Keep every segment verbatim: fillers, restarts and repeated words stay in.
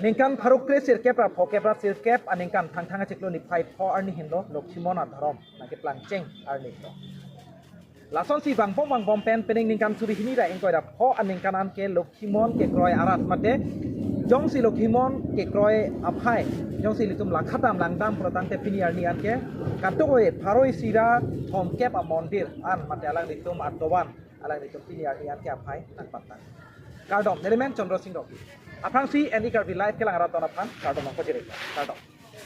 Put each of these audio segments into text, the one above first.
Ningkan pharo kre sirkep ra phokep ra sirkep aningkan Thangthang achiklo niphai pho arni henlo Lokhimon adhorom nangkeplang cheng arni henlo. Lasonsi vangbom vangbom pen pining ningkan suri hini ra ingkoi ra pho aningkan anke Lokhimon kekroi arat mate jongsi Lokhimon kekroi aphai jongsi ilitum langkhat dam langdam pulotangte pini arni anke kadokave pharo isi ra thomkep amondir an mate alanglitum adovan alanglitum pini arni anke aphai nangpatang. Kardom, neli men Chandra Singh Rongpi. Aphrangsi N E Karbi Live kelang arat don aphan kardom nangpajir-iklo. Kardom.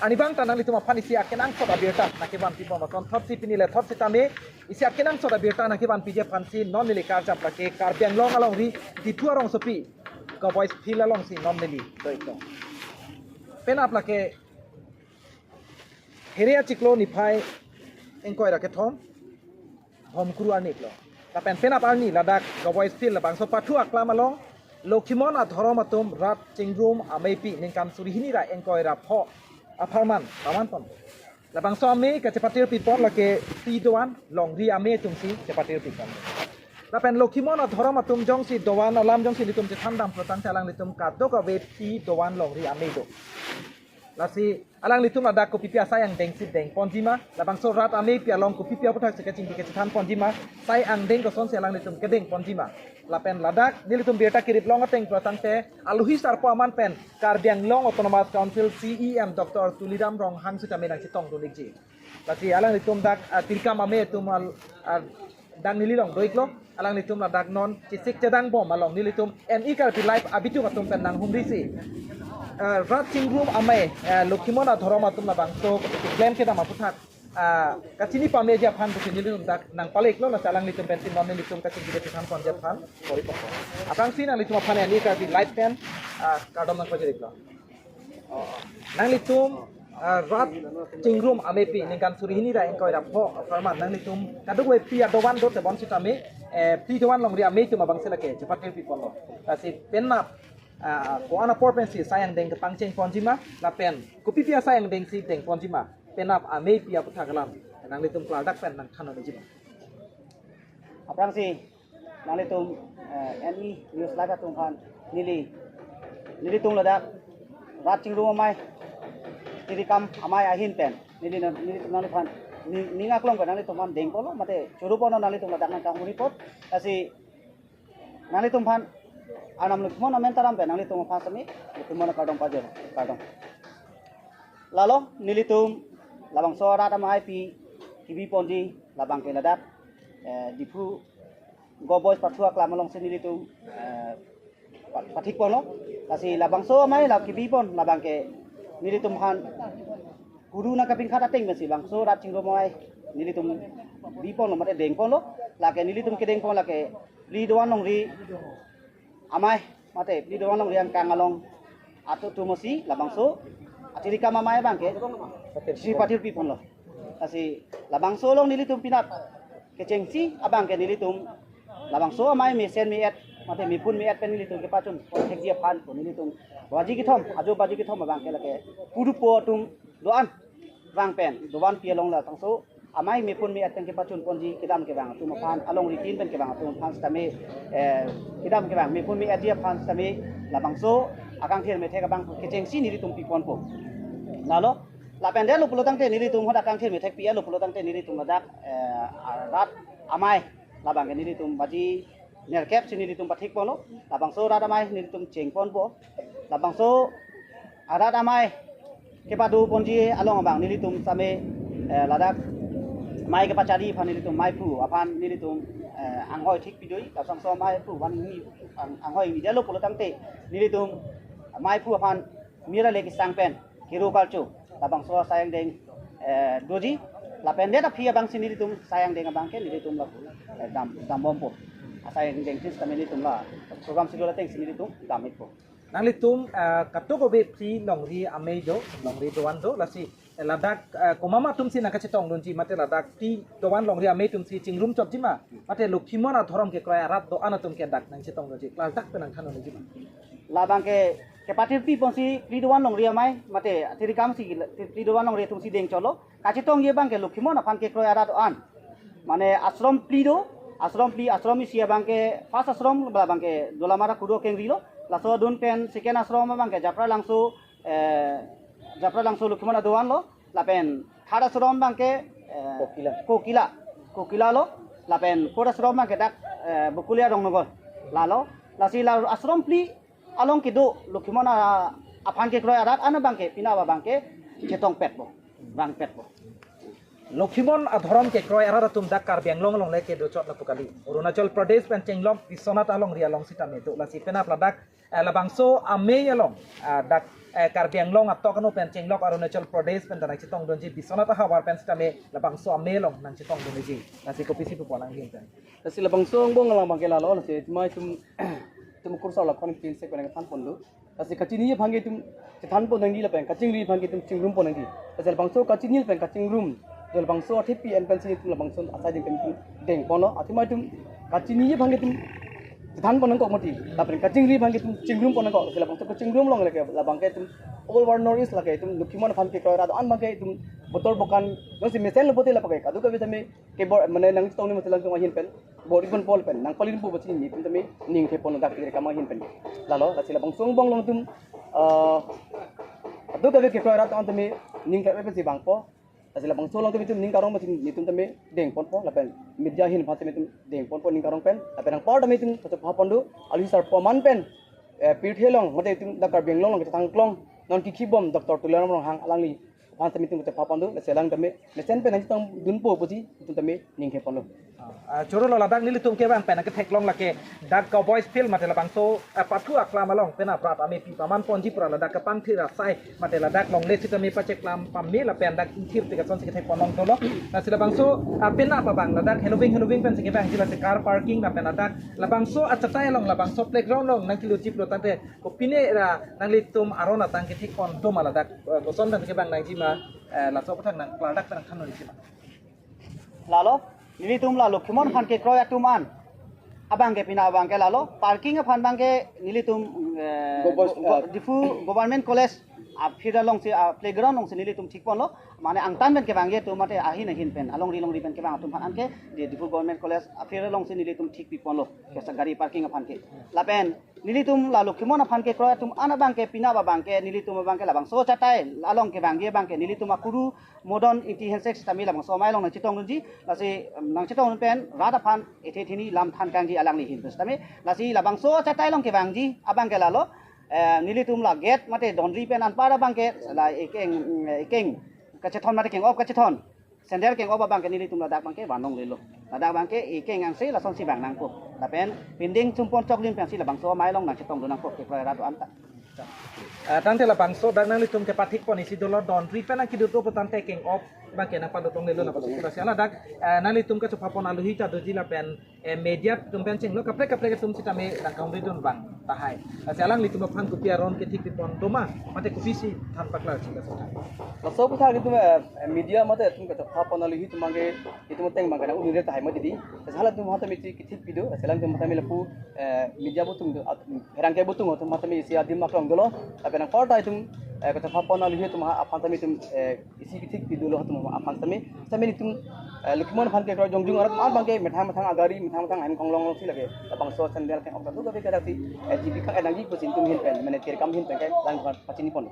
Arnivang ta nanglitum aphan isi akenangsot abirta nangkevan pibom ason thotsi pini le thot sitame isi akenangsot abirta nangkevan piji aphansi non neli karjap lake Karbi Anglong alongri Diphu arongsopi Cowboys Field alongsi non neli do-iklo. Penap lake Here achiklo niphai ingkoi ra kethom, Bhomkuru arni iklo. Lapen penap arni ladak Cowboys Field labangso pathu aklam along Lokhimon adhorom atum rat chingrum ameipi ningkan suri hini ra ingkoi ra pho apharman paman pon. Labangso amei kachepatir pipon lake phli dovan longri amei atumsi chepatir pipon. Lapen Lokhimon adhorom atum jongsi dovan alam jongsi ilitum chethan dam pulotangte alanglitum kadokave phli dovan longri amei do. Lasi alanglitum ladak kopipi asai angdengsi deng ponjima, labangso rat ameipi along kopipi aputhaksi kachingki kachethan ponjima, sai angdeng kosonsi alanglitum kedeng ponjima. Lapen ladak nelitum birta kirip long ateng pulotangte alohi sarpo aman pen Karbi Anglong Autonomous Council C E M Doctor Tuliram Ronghang sitame nangchetongdun-ikji. Lasi alanglitum dak, ah, tirikam amei atum al, ah, dak neli along do-iklo, alanglitum ladak non chesik chedangbom along nelitum N E Karbi Live abitung atum pen nanghumrisi, ah, rat chingrum amei, ah, Lokhimon adhorom atum labangso klem kedam aputhak, ah, kachini pameji aphan pusi nelitum dak nangpale-iklo, lasi alanglitum pensi non nelitum kachingki kachethan ponji aphan kori pokok. Aphrangsi nanglitum aphan N E Karbi Live pen, ah, kardom nangpajir-iklo. Nanglitum, ah, rat chingrum ameipi ningkan suri hini ra ingkoi ra pho apharman nanglitum kadokave phli adovan do tebon sitame, eh, phli dovan longri amei atum abangsi lake chepatir piponlo. Lasi penap, ah, ko-an apor pensi sai angdeng kepangcheng ponjima lapen kopipi asai angdengsi deng ponjima penap ameipi aputhak alam nanglitum klardak pen nangthan-un-ikji. Aphrangsi nanglitum, eh, N E News Live atum aphan neli, nelitum ladak rat chingrum amei, tirikam amei ahin pen neli, nelitum nangliphan ning, ning aklong pen nanglitum aphan deng ponlo mate churu ponlo, nanglitum ladak nangkang report. Lasi nanglitum aphan Arnam Lokhimon amen taram pen nanglitum aphan sitame Lokhimon akardom pajir, kardom. Lalo nelitum labangso rat ameipi kebi ponji labangke ladak, eh, Diphu Cowboys pathu aklam alongsi nelitum, eh, pa-, pathik ponlo. Lasi labangso amei la kebi pon labangke nelitum aphan kuru nangkapingkhat ateng pensi labangso rat chingrum amei nelitum bi ponlo mate deng ponlo. Lake nelitum kedeng pon lake phli dovan longri amei mate phli dovan longri angkang along atum atumsi labangso atirikam amei abangke chepatir piponlo. Lasi labangso along nelitum penap kechengsi abangke nelitum labangso amei mesen me-et mate mephun me-et pen nelitum kepachun pon thekji aphan pu nelitum baji kethom, ajo baji kethom abangke lake pudupo atum do-an vang pen dovan pi along labangso amei mephun me-et pen kepachun ponji kedam kevang atum aphan alongri tin pen kevang atum aphan sitame, eh, kedam kevang mephun me-etji aphan sitame labangso akangthir methek abang kechengsi nelitum piponpo. Lalo lapen detlo pulotangte nelitum hot akangthir methek pi-etlo pulotangte nelitum ladak, eh, rat amei labangke nelitum baji nerkep si nelitum pathik ponlo. Labangso rat amei nelitum cheng ponpo. Labangso rat amei kepado ponji along abang nelitum sitame, eh, ladak mei kepachari aphan nelitum meiphu aphan nelitum, eh, anghoi thik pidoi. Labangso meiphu aphan ni ang-, anghoi ni detlo pulotangte nelitum meiphu aphan mira le kesang pen kiro kalcho labangso asai angdeng, eh, doji. Lapen det aphi abangsi nelitum asai angdeng abangke nelitum la, eh, dam, dambompo. Asai angdeng tis kami nelitum la program schedule atengsi nelitum dam-ikpo. Nanglitum, eh, kadokave phli longri amei do, longri dovan do, lasi, eh, ladak, eh, komat atumsi nangkachetongdunji mate ladak phli dovan longri amei atumsi chingrum chotjima mate Lokhimon adhorom kekroi arat do-an atum ke dak nangchetongdunji, klardak pen nangthan-un-ikjima. Labangke kepatir piponsi phli dovan longri amei mate atirikam si phli dovan longri atumsi deng chotlo. Kachetongji abangke Lokhimon aphan kekroi arat do-an. Mane ashram phli do, ashram phli, ashram isi abangke first ashram labangke Dolamara Kudo Kengrilo. Laso adun pen second ashram abangke Japralangso, eh, Japralangso Lokhimon adovan lo, lapen third ashram abangke, eh, Kokila. Kokila, Kokila lo, lapen fourth ashram abangke dak, eh, Bokolia Rongnogar. Lalo, lasi la ashram phli along kedo Lokhimon a-, aphan kekroi arat an abangke, pina abangke chetongpetpo, vangpetpo. Lokhimon adhorom kekroi arat atum dak Karbi Anglong along le kedo chot lapu kali. Arunachal Pradesh pen chenglok Biswanath alongri along sitame do, lasi penap ladak, eh, labangso amei along, ah, dak, eh, Karbi Anglong atok ano pen chenglok Arunachal Pradesh pen ta nangchetongdunji, Biswanath ahavar pen sitame labangso amei along nangchetongdunji. Lasi kopisi pupo nangji pen. Lasi labangso angbong alam abangke lalo, lasi cuma itum, itum kursa lakhon pin sek pen thanpon do. Lasi kachiniji aphan ke itum chethanpon nangji lapen kachingri aphan ke itum chingrumpon nangji. Lasi labangso kachiniji lapen kachingrum, labangso athepi an pensi itum labangso asai ding pen itum dengponlo. Athema itum kachiniji aphan ke itum chethanpon nangkok mati, lapen kachingri aphan ke itum chingrumpon nangkok. Lasi labangso kachingrum along lake labangke itum all over North East lake itum Lokhimon aphan kekroi arat an abangke itum botor bokan jongsi mesen lo bote lapu ke kadokave tame kebor mane nangchetongdun masi lang ahin pen bor-iponpo lapen nangpalin po bachin netum tame ning thepon dak kiri kama ahin pen. Lalo, lasi labangso angbong along itum, ah, kadokave kekroi arat an tame ning thep pensi vangpo. Lasi labangso along tame itum ning karong bachin netum tame dengponpo lapen media ahin aphan tame itum dengponpo ning karong pen. Lapen anpar tame itum kachepha pon do, alohi sarpo aman pen, eh, pirthe along mate itum dak Karbi Anglong along kachethan klong non kikhibom Doctor Tuliram Ronghang alangli aphan tame itum kachepha pon do, lasi alang tame mesen pen nangchetongdunpo pusi itum tame ning theponlo. Ah, choro lo ladak nelitum kevang pen nangketheklong lake dak Cowboys Field mate labangso, eh, pathu aklam along penap rat amepi pamanponji pura ladak kepangthir asai mate ladak longle sitame pacheklam pame lapen dak ingthir tik asonsi kethekponlong dolo. Lasi labangso, ah, penap abang ladak heloving heloving pensi kevangji, lasi car parking lapen ladak labangso achatai along labangso playground along nangkelutji pulo tangte kopine ra nanglitum aron atang kethekpon do ma ladak, eh, koson pen kevang nangji ma, eh, laso aputhak nangklardak pen nangthan nangji ma. Lalo, nelitum la Lokhimon aphan kekroi atum an abangke pina abangke lalo, parking aphan abangke nelitum, eh, Go-, go-, eh, Diphu Government College a-field alongsi, a-playground alongsi nelitum thekponlo. Mane angtan pen kevangji atum mate ahin ahin pen, alongri longri pen kevang atum aphan anke, di Diphu Government College a-field alongsi nelitum thekpiponlo. Kesa gari parking aphan ke. Lapen nelitum la Lokhimon aphan kekroi atum an abangke pina abangke nelitum abangke labangso achatai along kevangji abangke nelitum akuru Modon Ingti Hanse sitame labangso amei along nangchetongdunji, lasi, em, nangchetongdun pen rat aphan ethe thini lam than kangji alangli ahin pen sitame, lasi labangso achatai along kevangji abangke lalo, eh, nelitum la gate mate donri pen anpar abangke la ekeng, ekeng kachethon mate keng-op kachethon, sandal keng-op abangke nelitum ladak abangke van longlelo. Ladak abangke ekeng angse lasonsi vang nangpo. Lapen pending chumpon choklim pensi labangso amei along nangchetongdun nangpo kekroi arat an ta. Ah, tangte labangso dak nanglitum kepathekpon isi dolo, donri pen nangkedut do pu tangte keng-op abangke nangpadut longlelo lapusi. Lasi ladak, ah, nanglitum kachepha pon alohi ta doji lapen, eh, media atum pen chenglo kaprek kaprek atum sitame nangkangridun vang tahai. Lasi alanglitum aphan kopi aron kethekpipon do ma mate kopisi than paklarji laso athak. Laso aputhak itum, eh, media mate itum kachepha pon alohi atum abangke itum ateng abangke nang unire tahai mati di. Lasi halatum aphan tame isi kethekpi do, lasi alangtum aphan tame lapu, eh, media atum do, at-, pherangke atum atum aphan tame isi adim aklong dolo. Lapen anparta itum, eh, kachepha pon alohi atum aphan tame itum, eh, isi kethekpi dolo atum aphan tame. Tame itum, eh, Lokhimon aphan kekroi jongjung arat an abangke methang methang agari, methang methang ahin konglong si lake. Labangso sandal keng-op ta do gabe kada si, eh, G B kang enangji pusi itum ahin pen, mane tirkam ahin pen ke lang pachinipon.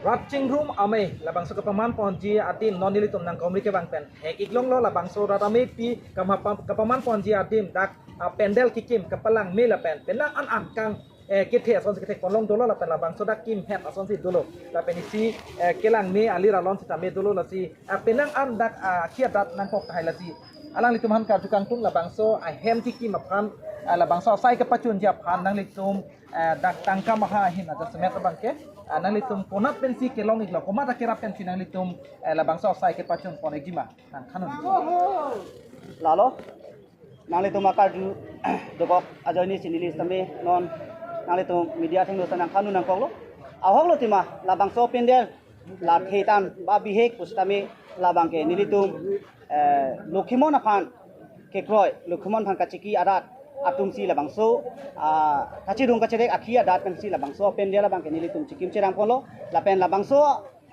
Rat chingrum amei labangso kapamanponji adim non nelitum nangkomri kevang pen hek-ik longlo, labangso rat amepi kama-, kapamanponji adim dak, ah, pandal kekim kapalangme lapen penang an angkang, eh, kethe asonsi kethekponlong dolo lapen labangso dak kimhet asonsi dolo lapen isi, eh, kelangme alir alon sitame dolo, lasi, ah, penang an dak, ah, akhi adat nangkok tahai, lasi alanglitum aphan karju kangtung labangso ahem kekim aphan, ah, labangso asai kepachunji aphan nanglitum, eh, dak tangka maha ahin ajasemet abangke, ah, nanglitum konat pensi kelong-iklo, komat akerap pensi nanglitum, eh, labangso asai kepachunpon-ikji ma nangthan nangji. Lalo, nanglitum akarju dokok ajoine si neli sitame non nanglitum media athengno ta nangthan nangkoklo. Ahoklo tima labangso pandal la thetan ba bihek pu sitame labangke nelitum, eh, Lokhimon aphan kekroi, Lokhimon aphan kachiki arat atum si labangso, ah, kachirung kachirek akhi adat pensi labangso pandal abangke nelitum chikim chirang ponlo, lapen labangso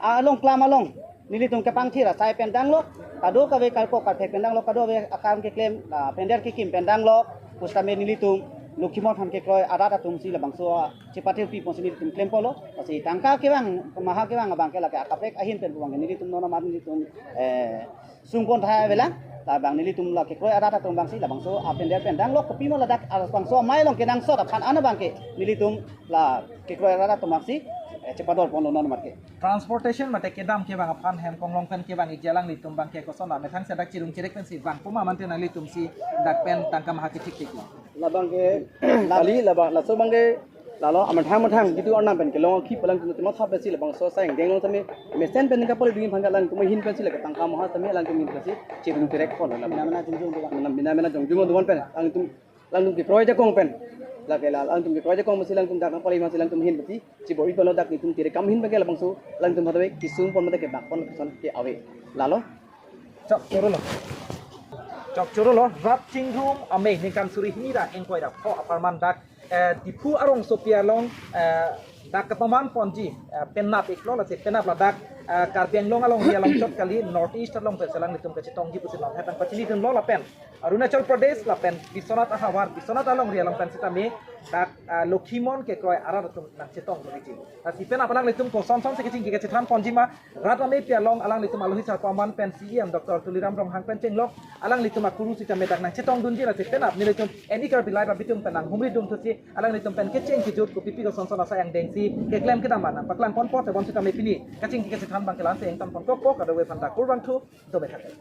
along klam along nelitum kepangthir asai pen danglo, kadokave karkok karthek pen danglo, kadokave akam keklem, ah, pandal kekim pen danglo, pu sitame nelitum Lokhimon aphan kekroi arat atum si labangso chepatirpi ponsi nelitum klempo lo. Lasi tangka kevang, maha kevang abang ke lake akaprek ahin pen pu abang ke nelitum non amat nelitum, eh, sungkon tha avelang. Labang nelitum la kekroi arat atum abang si labangso apender pen dang lo, kopima ladak labangso amei along kenangsot aphan an abang ke nelitum la kekroi arat atum abang si, eh, chepador pon lo non amat ke. Transportation mate kedam kevang aphan hem konglong pen kevang-ikji alanglitum abang ke koson la methang si dak chirung chirek pensi vang puma mante nanglitum si dak pen tangka maha kethik tik lo. Labang ke, kali labang, laso abang ke, lalo amethang amethang, jitu arnam pen kelong akhei pu alangtum tema thap pensi labangso asai angdeng along tame, mesen pen kapoli dungi aphan ke alangtum ahin pensi lake tangka maha tame alangtum ahin pensi chirung chirek pon lo. Mena mena jongjong do abang. Mena mena jongjong do abang pen, alangtum, alangtum kekroi ajakong pen. Lake la, alangtum kekroi ajakong pensi alangtum dak nangpoli aphansi alangtum ahin pensi chibor-i pon lo, dak nelitum tirek kam ahin abang ke labangso alangtum hatoi kesung pon mate kebak pon koson ke ave. Lalo. Chok choro lo. Chok choro lo. Rat chingrum amei ningkan suri hini ra ingkoi ra pho apharman dak, eh, Diphu arongsopi along, eh, dak kapaman ponji, eh, penap iklo, lasi penap ladak, eh, Karbi Anglong alongri along chot kali, North East along pensi alanglitum kachetongji pusi non hetang pachini dun lo lapen Arunachal Pradesh lapen Biswanath ahavar, Biswanath alongri along pen sitame dak, eh, Lokhimon kekroi arat atum nangchetong dunji. Lasi penap alanglitum koson son si kachingki kachethan ponji ma, rat ameipi along alanglitum alohi sarpo aman pen C E M Doctor Tuliram Ronghang pen chenglok alanglitum akuru sitame dak nangchetong dunji, lasi penap nelitum N E Karbi Live abitung pen nanghumri dun thusi alanglitum pen kecheng kejut kopipi koson son asai angdeng si keklem kedam ma nangpaklang ponpo, tebon sitame pini kachingki kachethan abang ke la-an si ington pon kokpo, kadokave aphan dak kurvangthu, dome thakthak.